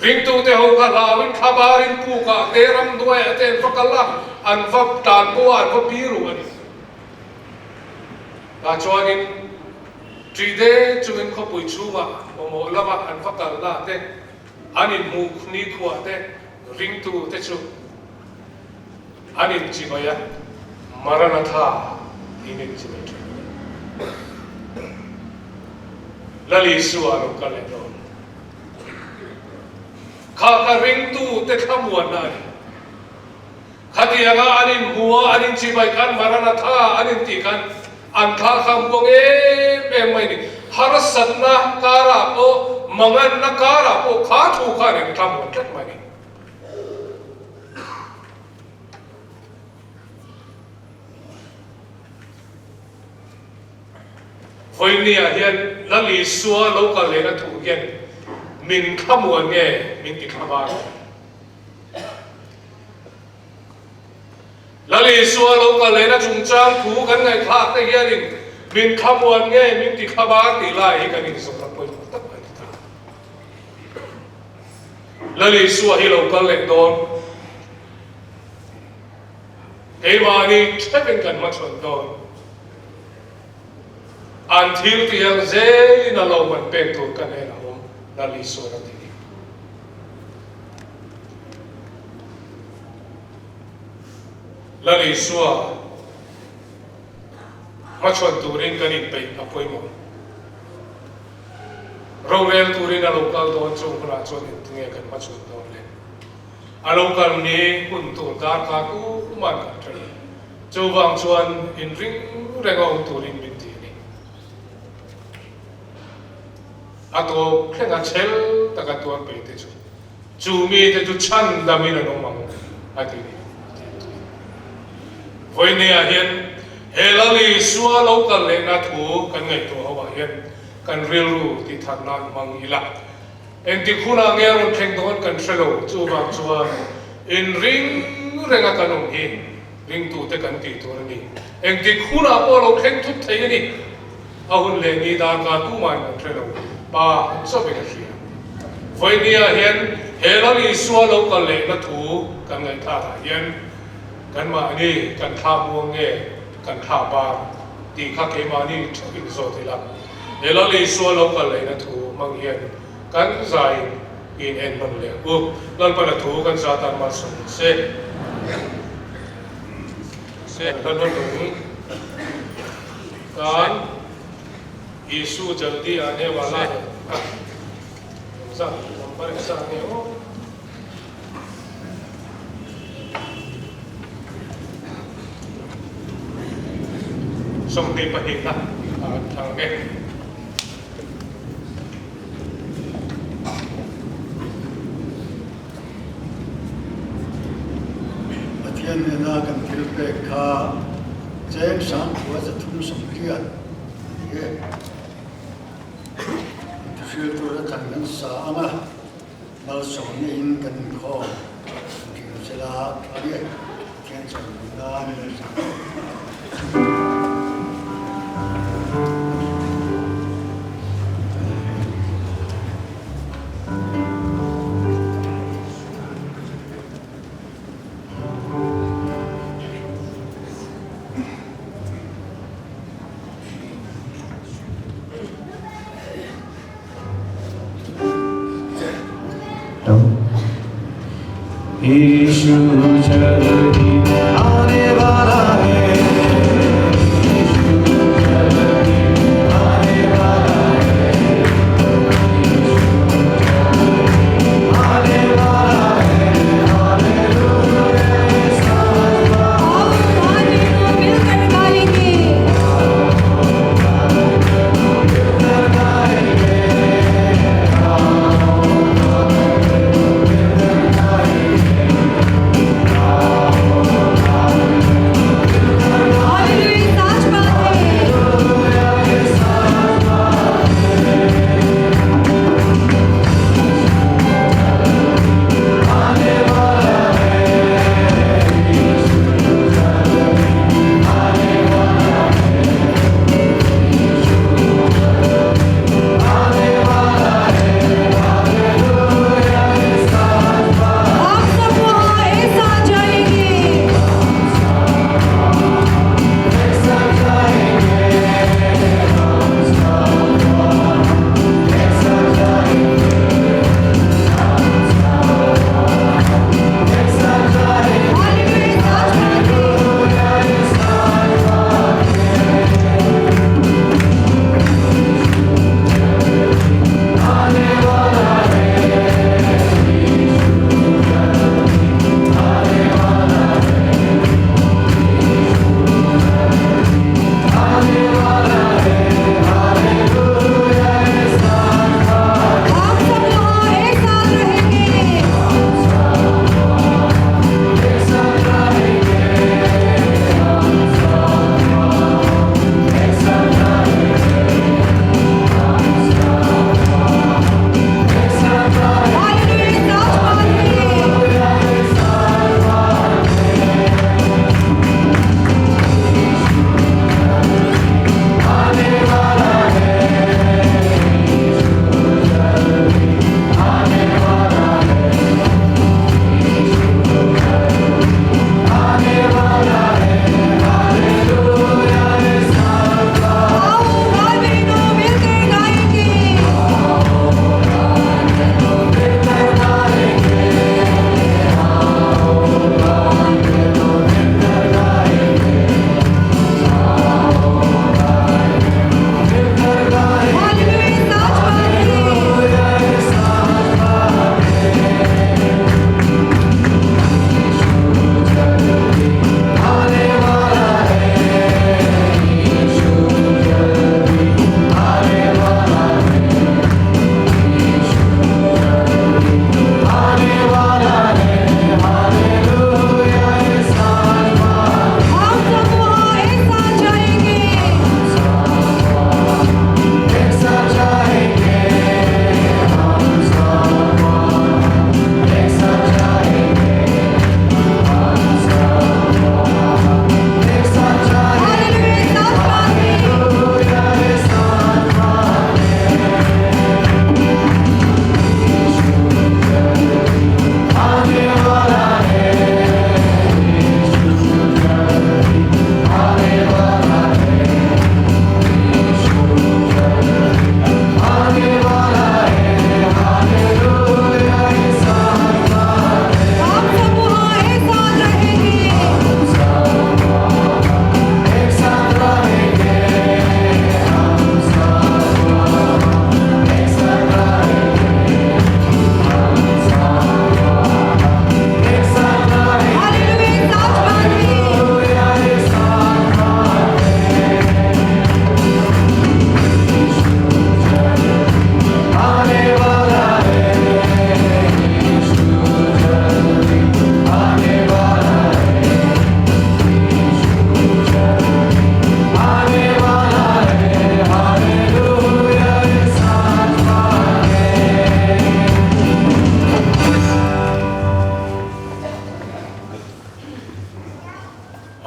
Ringtute ho kha hlauin thlabarin pukah te ramhnuaiah te an va kal a, an va tan pawh a, an va biru a ni. Tah chuanin Ṭihte chungin khawpui chhungah mamawh lama an va kalna te, an inhmuh nikhuah te ringtute chu an inchibai a. Maranatha tiin in chibai thin a ni. Lal Isua a lo kal leh dawn. Kha kha ringtute thlamuanna a ni. Khatianga an inhmu a, an inchibai khan Maranatha an intih khan an thla kha an buang em em mai a ni. Harsatna karah pawh, manganna karah pawh kha thu khan in thlamuan tlat mai a ni. Vawinia hian Lal Isua lo kal lehna thu hian min thlamuan nge min ti thlabar? Lal Isua lo kal lehna chungchang thu kan ngaihthlak te hianin min thlamuan nge min ti thlabar tih lai hi kan inzawhna pawimawh tak a ni ta. Lal Isua hi lo kal leh dawn. Keimahni theuhin kan hmachhawn dawn. An thil tih ang zelin a lo man pek tur ka hnenah a awm, Lal Isuan a ti. Lal Isua hmachhawn turin kan inpeih a pawimawh. Rorel turin a lo kal dawn chung hunah chuan engtinge kan hmachhawn dawn le? A lo kal ni hun tur darkar tuman kan hre lo. Chuvang chuan inring reng a awm turin min ti a ni. A tawp thlenga chhel taka tuar pei te chu chu mite chu chhan damin an awm ang a ti ni. Vawinia hian he Lal Isua lo kal lehna thu kan ngaihtuah ho ah hian kan rilru tih that nan hmang ila. Engtik hunah nge a rawn thleng dawn kan hre lo, chuvang chuan inring renga kan awm hi ringtute kan tih tur a ni. Engtik hunah pawh lo thleng thut thei a ni. A hun leh ni darkar tumahin kan hre lo, Pa chauhin a hria. Vawinia hian he Lal Isua lo kal lehna thu kan ngaihthlakah hian kanmahni kan thla muang nge kan thla bar tih kha keimahni theuhin zawt ila. He Lal Isua lo kal lehna thu hmang hian kan zaiin in en hman leh ang u. Lalpana thu kan za tan malsawm ni se. Se hla hnung tan Isu jaldi aane wala hai a zat number engzat nge aw. 22 na a thang e. Pathian nena kan thil pek kha cheng sangkhua 380 a ni e. Thihrilh tur a chan kan sa ang a. Malsawmna in kan inkhawm dil sela tha nge Pathian chawimawi nan in a zah.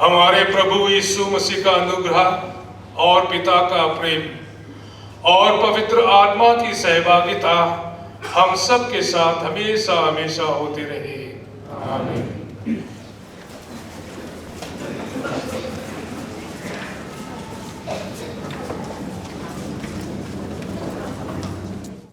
हमारे प्रभु यीशु मसीह का अनुग्रह और पिता का प्रेम और पवित्र आत्मा की सहभागिता हम सब के साथ हमेशा हमेशा होती रहे। आमीन।